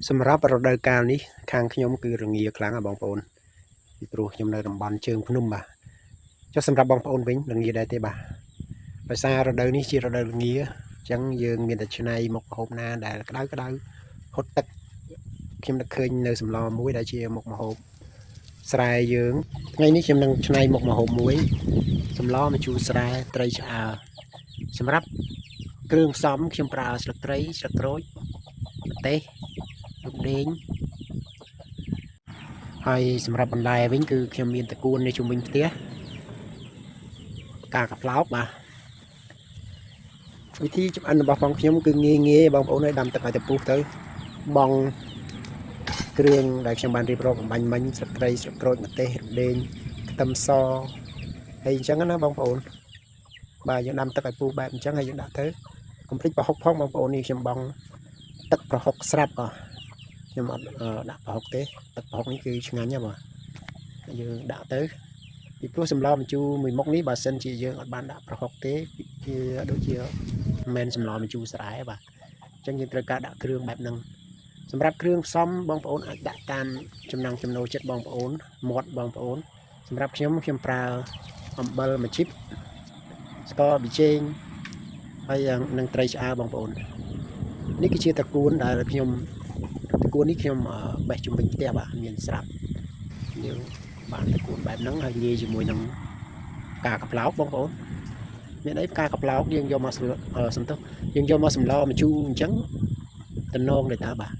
សម្រាប់រដូវកាលនេះខាងខ្ញុំគឺរងាខ្លាំងបងប្អូនពីព្រោះខ្ញុំនៅតំបន់ជើងភ្នំបាទចុះសម្រាប់បងប្អូនវិញរងាដែរទេបាទដោយសាររដូវនេះជារដូវរងាអញ្ចឹងយើងមានតែឆ្នៃមុខម្ហូបណាដែលក្តៅក្តៅហុតទឹកខ្ញុំនឹកឃើញនៅសម្លមួយដែលជាមុខម្ហូបស្រែយើងថ្ងៃនេះខ្ញុំនឹងឆ្នៃមុខម្ហូបមួយសម្លម្ជូរស្រែត្រីឆ្អើរសម្រាប់គ្រឿងផ្សំខ្ញុំប្រើស្លឹកត្រីស្លឹកក្រូចម្ទេសរំដេងហើយសម្រាប់បន្លែវិញគឺខ្ញុំមានតកួននៅជុំវិញផ្ទះផ្កាកាប្លោកបាទវិធីចម្អិនរបស់បងខ្ញុំគឺងាយងាយបងប្អូនឲ្យដាំទឹកឲ្យទៅពុះទៅបងគ្រឿងដែលខ្ញុំបានរៀបរាប់អំបញ្ញមិញស្លឹកត្រីស្លឹកក្រូចម្ទេសរំដេងខ្ទឹមសហើយអញ្ចឹងណាបងប្អូនបាទយើងដាំទឹកឲ្យពុះបែបអញ្ចឹងហើយយើងដាក់ទៅកុំភ្លេចប្រហុកផងបងប្អូននេះខ្ញុំបងទឹកប្រហុកស្រាប់អស់ខ្ញុំអត់ដាក់ប្រហុកទេទឹកប្រហុកនេះគឺឆ្ងាញ់ណាស់បាទយើងដាក់ទៅពីព្រោះសម្លម្ជូរមួយមុខនេះបើសិនជាយើងអត់បានដាក់ប្រហុកទេវាដូចជាមិនមែនសម្លម្ជូរស្រែបាទអញ្ចឹងយើងត្រូវការដាក់គ្រឿងបែបហ្នឹងសម្រាប់គ្រឿងផ្សំបងប្អូនអាចដាក់តាមចំណង់ចំណូលចិត្តបងប្អូនមាត់បងប្អូនសម្រាប់ខ្ញុំខ្ញុំប្រើអំបិលមួយជីបស្ករប៊ីចេងហើយនឹងត្រីឆ្អើរបងប្អូននេះគឺជាត្រកួនដែលខ្ញុំត្រកួននេះខ្ញុំបេះជំវិញផ្ទះបាទមានស្រាប់យើងបានត្រកួនបែបហ្នឹងហើយលាយជាមួយនឹងផ្កាកាប្លោកបងប្អូនមានអីផ្កាកាប្លោកយើងយកមកសំទោសយើងយកមកសម្លម្ជូរអញ្ចឹងតំណងដែរតើបាទ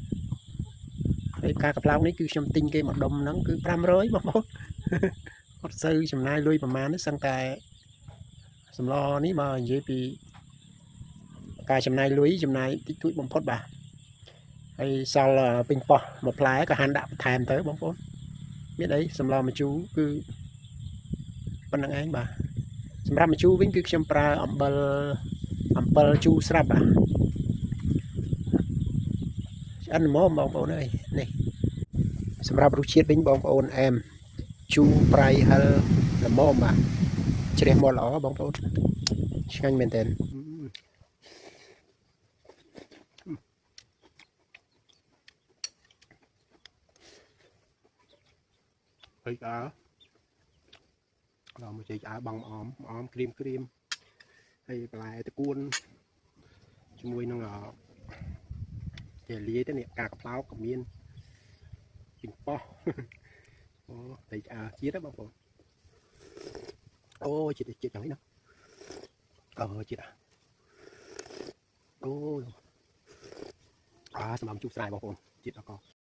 ហើយផ្កាកាប្លោកនេះគឺខ្ញុំទិញគេមួយដុំហ្នឹងគឺ500បងប្អូនអត់សូវចំណាយលុយប្រហែលទេសឹងតែសម្លនេះបើនិយាយពីការចំណាយលុយចំណាយតិចតួចបំផុតបាទហើយសល់ពេញប៉ោះមួយផ្លែក៏ហាន់ដាក់បន្ថែមទៅបងប្អូនមានអីសម្លម្ជូរគឺប៉ុណ្្នឹងឯងបាទសម្រាប់ម្ជូរវិញគឺខ្ញុំប្រើអំបិលអំពិលជូរស្រាប់បាទឆ្អិនហ្មងបងប្អូនអើយនេះសម្រាប់រសជាតិវិញបងប្អូនអែមជូរប្រៃហិលល្មមបាទជ្រះមាត់ល្អបងប្អូនឆ្ងាញ់មែនទែន ត្រីឆ្អើរដល់មកចេកឆ្អើរបងអមអមក្រៀមក្រៀមហើយបន្លែតកួនជាមួយនឹងគេលាយទៅនេះកាកាប្លោកក៏មានពីងប៉ោះអូត្រីឆ្អើរជាតិបងប្អូនអូជាតិជាតិយ៉ាងនេះណាអូជាតិអូអាសម្រាប់ជូរស្រែបងប្អូនជាតិអក